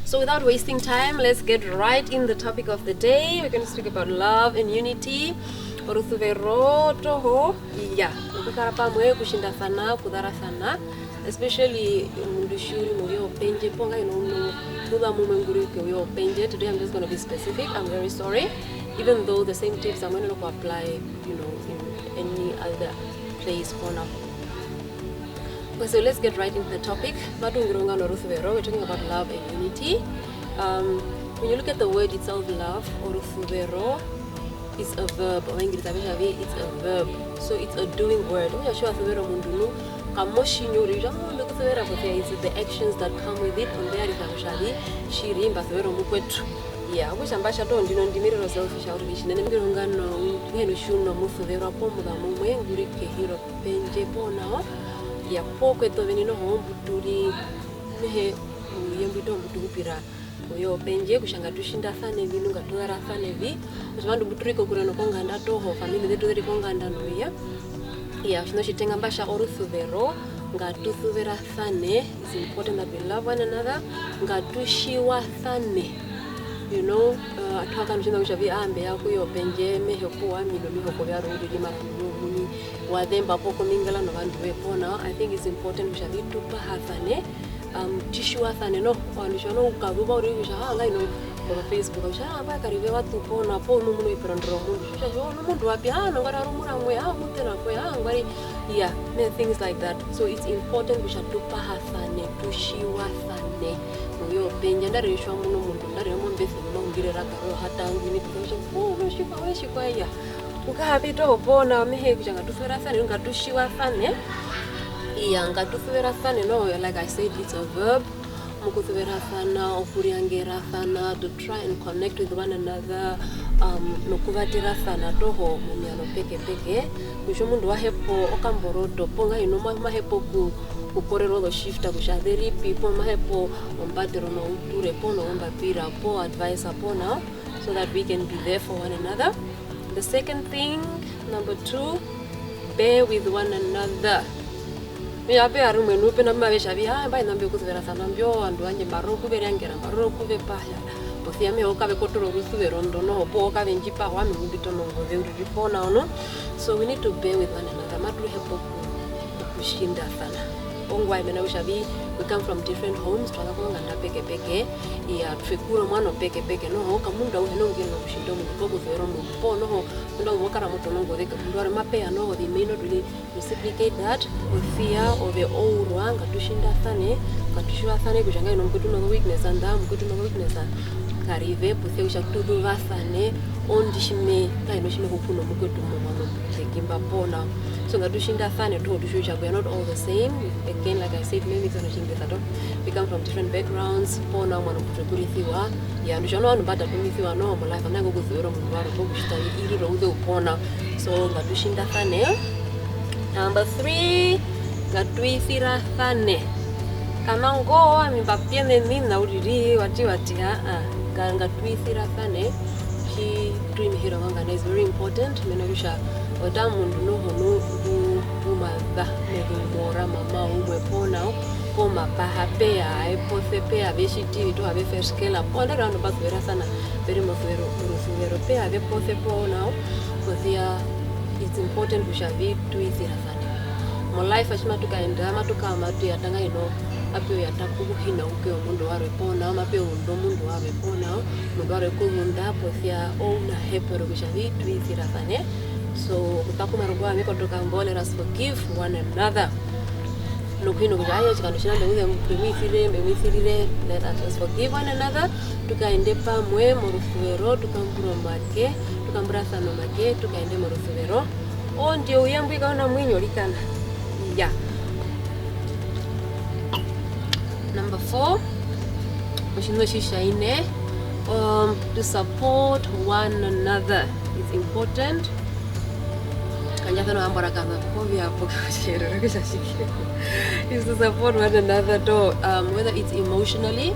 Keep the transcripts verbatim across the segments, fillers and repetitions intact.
So without wasting time, let's get right in the topic of the day. We're going to speak about love and unity. Orusuvero toho, iya, okukara pamwe, okutjindasana, okuzarasana, especially omundu tji u ri mouye wopendje, poo ngahino omundu muza mumwe ngu ri kouye wopendje. Today I'm just gonna be specific, I'm very sorry. Even though the same tips I'm going to apply, you know, in any other place for now. Okay, so let's get right into the topic. Matu hungire ohunga norusuvero, we're talking about love and unity. Um, when you look at the word itself, love, orusuvero, is a verb. Ovaingirisa ave tja vi, it's a verb. So it's a doing word. Okutja tji wa suvera omundu nu, ka mo tjinyo uriri kutja, "Oh, mbe ku suvera," posi ya it's the actions that come with it, onde ya risa kutja vi, tjiri mba suvera omukwetu. Iya, okutja mba tja toho ndino ndi me rira selfish uriri tjinene. Mehee ongano, mehee tji u nomusuverwa poo mukamumwe ngu ri kehi ro pendje poo nao, iya, poo kwetu oveni noho mbu tu ri, mehee, ouye mbwi toho mbu tu hupira ouye wopendje, kutja ngatu tjindasane vi nu ngatu zarasane vi, kutja ovandu mbu tu ri kokure nokonganda toho, family zetu ze ri konganda noho, iya. Iya, otjiṋa otjitenga mba tja orusuvero, ngatu suverasane, it's important that we love one another, ngatu tjiwasane. You know, uh, atu ha kara notjiṋa kutja vi, ah, mbe ya kuye opendje, mehee opuwo ami nomihoko vyarwe uriri, mara omuini omuini wa zemba poo ko mingela novandu voye poo nao. I think it's important kutja vi tu pahasane, um, tu tjiwasane noho. Ovandu tjiva noho u kazuva uriri kutja, ah, ngahino ko Facebook kutja, ah, mbwae Karive wa tu poo nao, poo nu u muna oviperendero vyomundu. Kutja, oh, nu omundu wa pi? Ah, nangwari wa ri omuramwe, ah, omutena kwe, ah, nangwari, yeah, many things like that. So it's important kutja tu pahasane, tu tjiwasane. Mouye wopendje, nandarire tji wa munu omundu, nandarire mombesi, mo hungire eraka roye, o ha tara ngwi, nai kutja, oh, no, tjikwaye, tjikwaye, iya. Ku kaha pi toho poo nao, mehee kutja ngatu suverasane, ngatu tjiwasane. Iya, ngatu suverasane noho, like I said, it's a verb. Mokusuverasana, okuriangerasana, to try and connect with one another, um, nokuvaterasana toho momiano pekepeke. Kutja omundu wa hepa okamboroto, poo ngahino ma-, ma hepa oku-, okukorerwa ozoshifta kutja ze ri pi, poo ma hepa ombatero nouture, poo nozombapira, poo advice, poo nao, so that we can be there for one another. The second thing, number two, bear with one another. Mehee, pe ya rumwe nu pe na mbu mave tja vi, ah, mbwae ina mbi okusuverasana mbyo, ovandu vandje mba rora okuveriangera, mba rora okuvepaha. Posi ya mehee, o kave kotora orusuvero ndo noho, poo o kave ndji paha, owami ngu mbi tona ongoze uriri poo nao nu. So we need to bear with one another. Matu hepa oku-, okutjindasana. Ongwaye mena kutja vi, we come from different homes, twa za konganda pekepeke, iya, twe kura omuano pekepeke, noho, ka omundu auhe ngu u yenena okutjinda omundu poo okuzuvera omundu, poo noho, omundu auhe mo kara mo tona ongoze, omundu warwe mape ya noho, they may not really reciprocate that. Posi ya ove o urwa, ngatu tjindasane, ngatu tjiwasane kutja ngahino mukwetu u no weakness nda, mukwetu u no weakness Karive, posi ya kutja tu zuvasane, ondi tji me, ngahino tji me hupu nomukwetu momuano mbwi mba pona. So ngatu tjindasane toho, tu tjiwe kutja we are not all the same. Again, like I said, maybe it's not English at all. We come from different backgrounds, pona omuano mbu twe kurisiwa. Ya, ndu tja ovandu mba tatumisiwa noho mo life, andaku okusuvera omundu warwe poo kutjita irira ouzeu pona. So, ngatu tjindasane. Number three, ngatu isirasane. Kana ngo, ami mba pyenenina uriri, wati, wati, aa, nga-, ngatu isirasane. Tji tu i mehi ronganda is very important. Mena rokutja otja omundu noho nu-, ngu-, ngu ma za mezumo ra mama umwe poo nao, poo ma paha pe ya aepose, pe ya ve tjiti vi, tu ha ve ferskela, poo nandarire ovandu mba suverasana ve ri mosuvero, morusuvero, pe ya ve pose poo nao, posi ya it's important kutja vi tu isirasane. Mo life tji matu kaenda, matu kara matu yata ngahino, mape ya u yata ku hi na upe womundu warwe poo nao, mape ya u zunda omundu warwe poo nao, omundu warwe e ku zunda, posi ya ounahepero kutja vi tu isirasane. So, okutakuma rukwao ame kotoka mbo, let us forgive one another. Nokuhina kutja, aye, otjikando tjina mbe mu-, mbe mu isire, mbe mu isirire, let us just forgive one another. Tu kaende pamwe morusuvero, tu kambure omake, tu kamburasane omake, tu kaende morusuvero. Ondi ouye mbwi kau na muinyo, rikana. Iya. Number four, otjiṋa otjitjaine, um, to support one another is important. Kandjasana ohambwarakana, obvious, kutja tjike. Is to support one another, to, um, whether it's emotionally,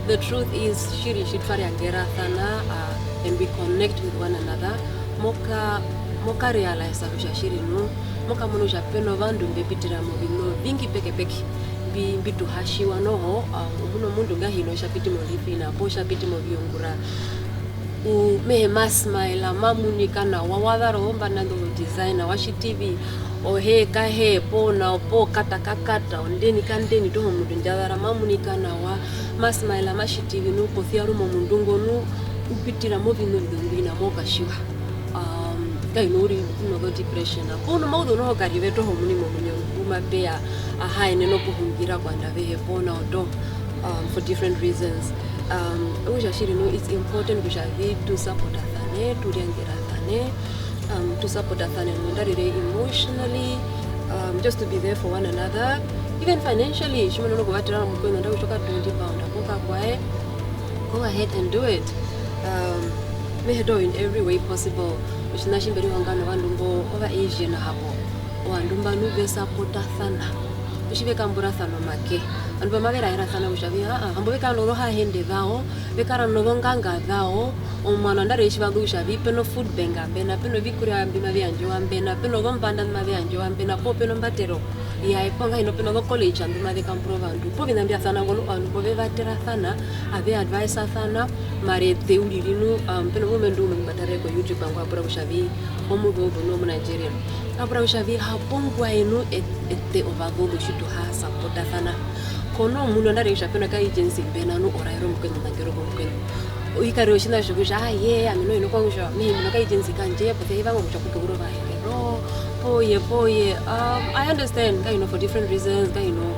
the truth is, tjiri tji twa riangerasana, uh, and we connect with one another, mo ka-, mo ka realize kutja tjiri nu, mo kamuna kutja pe novandu mbe pitira moviṋa ovingi pekepeke, mbi-, mbi tu ha tjiwa noho, uh, omu na omundu Ngahino tja piti mo live in, poo tja piti moviungura. U-, mehee ma smile, ma munika nawa, wa zara ozombanda indo zo designer, wa tjiti vi, ohee kahee, poo nao, poo kata ka kata, ondeni ka ndeni, toho omundu ndja zara, ma munika nawa, ma smile, ma tjiti vi, nu posia rumwe omundu ngo nu u pitira moviṋa ovivi mbi hi na mo okatjiwa. Um, ngahino u ri nozo depression. Poo nomauzeu noho karive toho omuini momuinyo ngu mape ya a ha yenene okuhungira kovandu avehe poo nao toho, um, for different reasons. Um, okutja tjiri nu, it's important kutja vi tu supportathane, tu ryangerathane, um, tu supportathane nandarire emotionally, um, just to be there for one another, even financially. Tjimuna nokuvatera mukweṋu, nandarire kutja oka twenty pound, poo kakwae, go ahead and do it. Um, mehee toho in every way possible. Otjiṋa tji mbe rihonga novandu mbo, ova Asian hapo. Ovandu mba nu ve supportathana. Kutja ve kamburasana omake. Ovandu mba mave raerasana kutja vi, aa, hambo ve kara nozohahende zawo, ve kara nozonganga zawo, omuano nandarire tji va zuu kutja vi pe no food bank mbena, pe novikurya mbi mavi yandjewa mbena, pe nozombanda mbi mavi yandjewa mbena, poo pe nombatero yaye, poo ngahino pe nozo college ndu maze kambura ovandu, poo oviṋa mbya sana ngo nu, ovandu mbo ve vaterasana, ave advisasana, mara eṱe uriri nu, um, pe nomurumendu umwe ngu mba tarere ko YouTube ngu a pura kutja vi, omuzuzu nu omu Nigerian. A pura kutja vi, hapo ongwaye nu e-, eṱe ovazuzu tji tu ha supportasana. Ko no munu nandarire kutja pe no ka agency mbena nu o raere omukweṋu, o nangere komukweṋu. I karira otjiṋa tjokutja, ah, yee, ami noho hi na kuvanga kutja, mehee, mbi no ka agency kandje, posia hi vanga kutja ku keurwe Ovaherero, poo ye, poo ye. Um, I understand, ngahino, for different reasons, ngahino,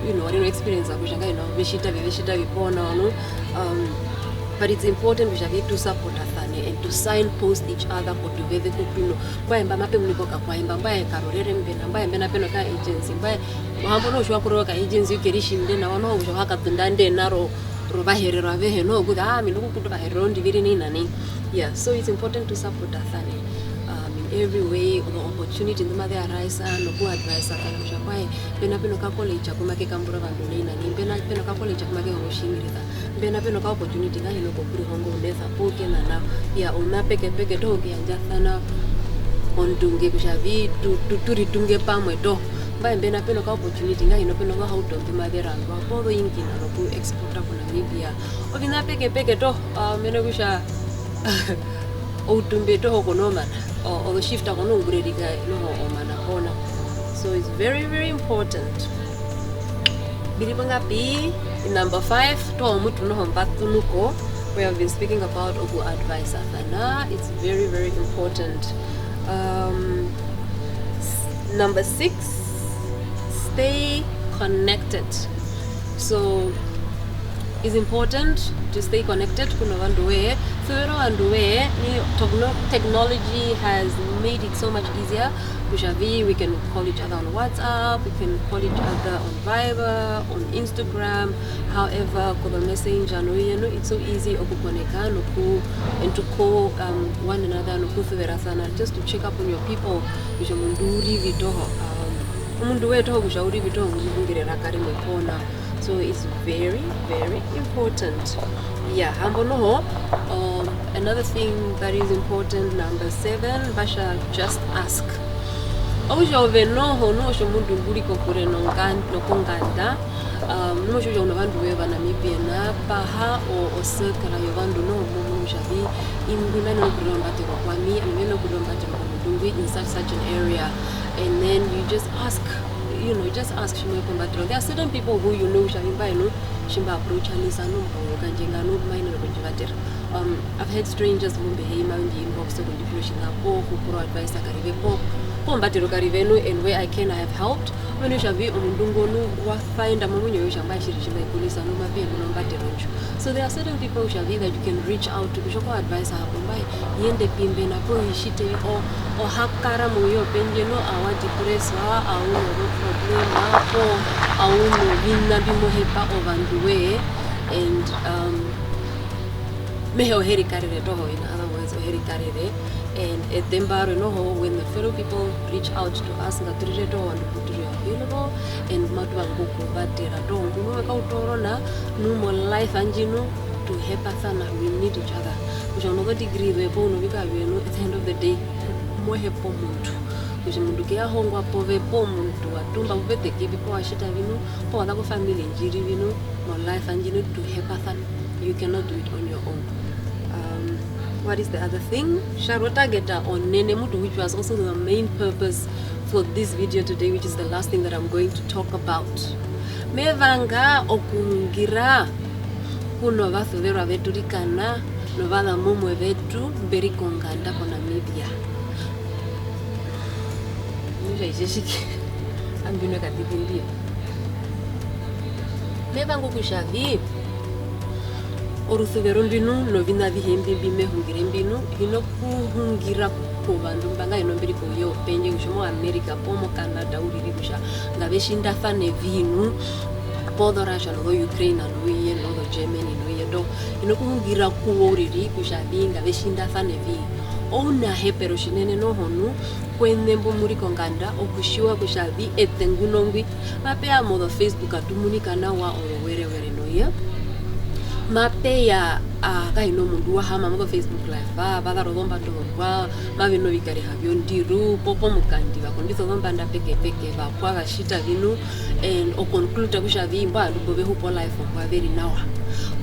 you know, wa ri no experience kutja ngahino ve tjita vi, ve tjita vi poo nao nu. Um, but it's important kutja vi tu supportathane and to signpost each other kotuveze ku tu no. Mbwae mba mape munika okakwae, mba mbwae ka rorere mbena, mbwae mbena pe no ka agency, mbwae, hambo noho tji wa kurira oka agency u ke ritjinde nawa, noho kutja u ha katunda ndena ro-, rOvaherero avehe, noho kutja, ah, ami ndu ku kutu Ovaherero ndi ve ri nai na nai. Yeah, so it's important to supportathane, um, in every way, the opportunity ndu maze arise, noku advise kana kutja, mbwae, mbena pe no ka college ku make kambura ovandu nai na nai, mbena pe no ka college ku make honga Otjiingirisa, mbena pe no ka opportunity ngahino kokurihonga ounesa poo kena nao. Iya, ouna pekepeke toho okuyandjasana ondunge kutja vi tu, tu, tu ritunge pamwe toho. Mbwae mbena pe no ka opportunity ngahino pe nozohauto ndu maze randwa poo zoingina zoku exporta ku Namibia. Oviṋa pekepeke toho, ah, mena kutja outumbe toho ko no mana, o-, ozo shifta ko no ungurerika noho omana pona. So it's very, very important. Mbi ri pongapi? Number five, toho mutu noho mba ṱunu ko. We have been speaking about oku advisathana. It's very, very important. Um, s-, number six, stay connected. So, it's important to stay connected kuna vandu we. Suvera vandu we, ni techno-, technology has made it so much easier. Kutja vi, we can call each other on WhatsApp, we can call each other on Viber, on Instagram, however, kozo messenger no yenu, it's so easy oku connecta noku, and to call, um, one another, nokusuverasana, just to check up on your people, kutja omundu u ri vi toho, um, omundu we toho kutja u ri vi toho, ngu mu hungire eraka rimwe pona. So it's very, very important. Yeah, hambo noho, um, another thing that is important, number seven, mba tja just ask. Okutja ove noho, nu otjomundu ngu ri kokure nonga-, nokonganda, um, nu mo tjiwa kutja u novandu voye va Namibia, na paha o-, o circle yovandu noho, mo munu kutja vi, ingwi ma yenene okurira ombatero kwami, ami me yenene okurira ombatero komundu ngwi in such, such an area. And then you just ask, you know, just ask tjimwe pombatero. There are certain people who you know kutja vi mba eno, tji mba approacha nai sa nu, mukuru kandje ngano, ma yenene okundjivatera. Um, I've had strangers mbu mbe heima ve ndji inbox okundjipura otjiṋa, poo kupura advice karive, poo, pombatero karive nu, and where I can, I have helped. Mena kutja vi omundu ngo nu wa find momuinyo woye kutja mbwae tjiri tji mai kunisa nu mape ya muna ombatero ndjo. So there are certain people kutja vi that you can reach out to, kutja ko advice hapo, mbwae, yende pi mbena, poo hi tjite vi, o-, o ha kara mouye wopendje nu, awa depresswa, au nozo problema, poo au noviṋa mbi mo hepa ovandu voye, and, um, mehee o he rikarere toho, in other words, o he rikarere. And etemba rarwe noho, when the fellow people reach out to us, ngatu rire toho ovandu mbu tu ri available, and matu vanga okuvatera toho. Nguno we ka uta orona, nu mo life ndji nu, tu hepasana, we need each other. Kutja u nozo degree zoye, poo u novikwaye vyoye nu, at the end of the day, mo hepa omundu. Kutja omundu ke ya hongwa pove, poo omundu wa tumba pu pe ṱa vi, poo wa tjita vi nu, poo wa za kofamily ndji ri vi nu, mo life ndji nu tu hepasana. You cannot do it on your own. Um, what is the other thing? Tjarwe o target onene, mutu which was also the main purpose for this video today, which is the last thing that I'm going to talk about. Me vanga okuhungira ku novasuverwa vetu rukana novazamumwe vetu mbe ri konganda koNamibia. Okutja itje tjike, ambi nu katiti mbio. Me vanga okutja vi, orusuvero ndwi nu noviṋa avihe mbi mbi me hungire mbi nu, hi nokuhungira kovandu mba ngahino mbe ri kouye wopendje, kutja omo America poo mo Canada uriri, kutja ngave tjindasane vi nu, poo zo Russia nozo Ukraine noviye nozo Germany noviye, toho hi nokuhungira ku wo uriri kutja vi ngave tjindasane vi. Ounahepero tjinene noho nu, kweṋe mbu mu ri konganda, okutjiwa kutja vi eṱe nguno ngwi, mape ya mozo Facebook atu munika nawa ozowerewere noye. Mape ya, ah, kahina omundu wa haama mozo Facebook live, va, va zara ozombanda ozombwa, mave nu ovikariha vyondiru, poo pomukandi va kondisa ozombanda pekepeke, va pwa, va tjita vi nu, and o conclude kutja vi imbo ovandu mbo ve hupa o life ombwa ve ri nawa.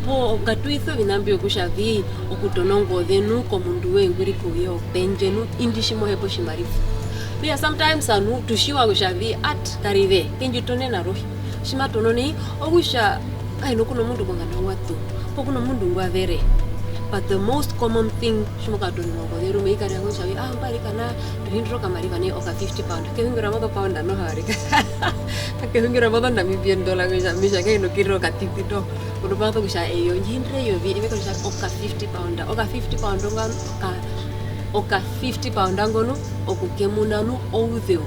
Poo, ngatu ise oviṋa mbyo kutja vi okutona ongoze nu komundu woye ngu ri kouye wopendje nu, indu tji mo hepa otjimariva. Okutja sometimes ovandu tu tjiwa kutja vi at karive, ke ndji tonene aruhe. Tji ma tono nai, okutja kahina ku nomundu konganda ngwa ṱu, poo ku nomundu ngwa vere. But the most common thing, tji mo katonenwa ongoze rumwe, i karira kutja vi, ah, mbwae arikana, tu hindira okamariva nai oka fifty pound. Ke hungirwa mozo pound noho arikana. Ke hungirwa mozo Namibian dollar, kutja, mi tja, kahina okirira okaṱiṱi toho. Kuno pa kutja eyo, ndji hindire eyovi, eye me ku tja oka fifty pound. Oka fifty pound nga, oka, oka fifty pound ngo nu, okukemuna nu ouzeu.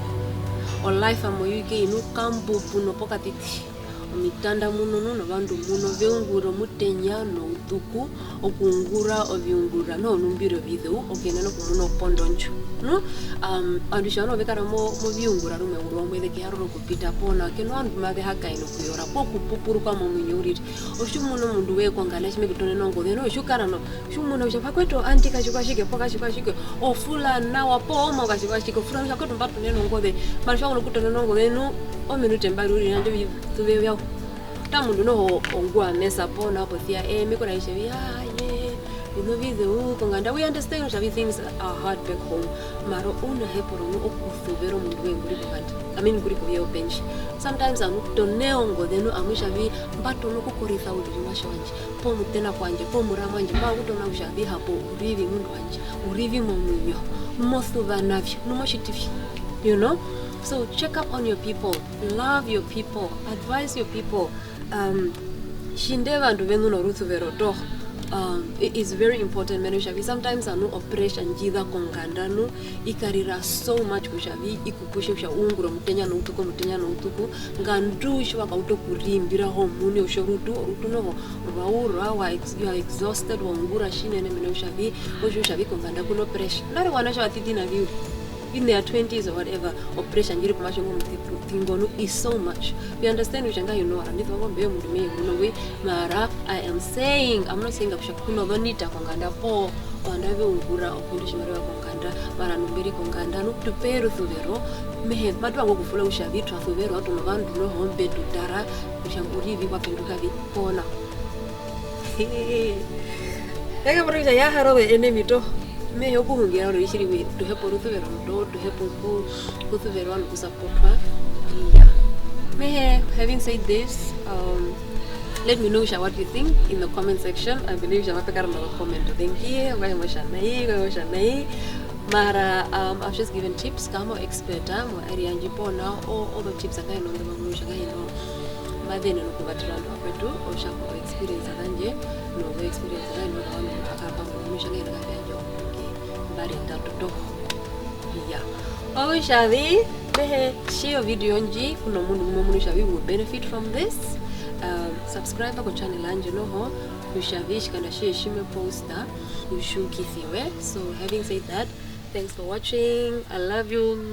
O life mo U K nu kambupu nopokaṱiṱi. Omitanda muno nu, novandu muno, ve ungura omutenya nouṱuku, okuungura oviungura, noho nu mbi ri ovizeu, okuyenena okumuna oponda ndjo. Nu, um, ovandu tjiva noho ve kara mo-, moviungura rumwe, ourwa omweze ke ha rora okupita poo nao, ke novandu mbu mave hakaene okuyora, poo kupupuruka momuinyo uriri. Otji u muna omundu woye konganda tji me ku tonene ongoze, noho tji u kara no, tji u muna kutja vakwetu andi katjikwatjike poo katjikwatjike, o fula nawa poo mo katjikwatjike, o fula kutja vakwetu mba tonene ongoze, mara tji wa zu nokutonena ongoze nu, ominute mbari uriri, handje ovituve vyao. Ota mundu noho ongwa mesa poo nao posia, eh, me ku raere kutja, aa, yee, mbi novizeu konganda. We understand kutja things are hard back home. Mara ounahepero nu okusuvera omundu woye ngu ri konganda. I mean, ngu ri kouye wopendje. Sometimes ovandu tonee ongoze nu, amwi tja vi, mba tono okukorisa uriri omuatje wandje, poo muṱena kwandje, poo muramwe wandje, mba vanga okutona kutja vi hapo u ri vi mundu wandje, u ri vi momuinyo, mo suva na vyo, nu mo tjiti vi. You know? So check up on your people, love your people, advise your people. Um, tjinde ovandu veṋu norusuvero toho. Um, it is very important, mena kutja vi sometimes anu o pressure ndji za konganda nu, i karira so much kutja vi i ku pushe kutja u ungure omutenya nouṱuku, omutenya nouṱuku. Nga ndu tji wa kauta okurimbira ho omuini otjorutu, orutu noho rwa urwa, wa ex-, you are exhausted, wa ungura tjinene, mena kutja vi, otjiwa kutja vi konganda ku no pressure. Nari ovanatje ovaṱiṱi navi uriri, in their twenties or whatever, o pressure ndji ri komuatje ngo omuṱiṱi ngo nu is so much. We understand kutja ngahino wa randisa ongombe yomundu meye muno ngwi, mara I am saying, I'm not saying kutja ku nozonita konganda poo ovandu ave ungura okuhinda otjimariva konganda, mara ovandu mbe ri konganda nu tu pe rusuvero, mehee matu vanga okufula kutja vi twa suverwa, tu novandu noho mbe tu tara kutja u ri vi, wa penduka vi poo nao. Eke mara kutja ya hara ove enemy toho. Mehee okuhungira uriri tjiri, tu hepa orusuvero ruto, tu hepa oku-, okusuverwa nokusupportwa. Iya. Mehee, having said this, um, let me know kutja what you think in the comment section. I believe kutja mape kara nozo comment ozengi, ongwaye mo tja nai, ongwaye mo tja nai. Mara, um, I've just given tips, ka mo expert mo area ndji poo nao, o-, ozo tips ngahino nḓe mwa munu kutja ngahino maze yenene okuvatera ovandu vakwetu, otja ko experience zandje, nozo experience zandje, novandu mba kara pamwe, munu kutja ngahino kape yandja omundu nge mbari ndatu toho. Iya. Okutja vi, mehee, share o video ndji, ku nomundu ngu mo munu kutja vi will benefit from this. Um, subscribe ko channel yandje noho, kutja vi tjikando atjihe tji me posta, u tjiukisiwe. So, having said that, thanks for watching. I love you.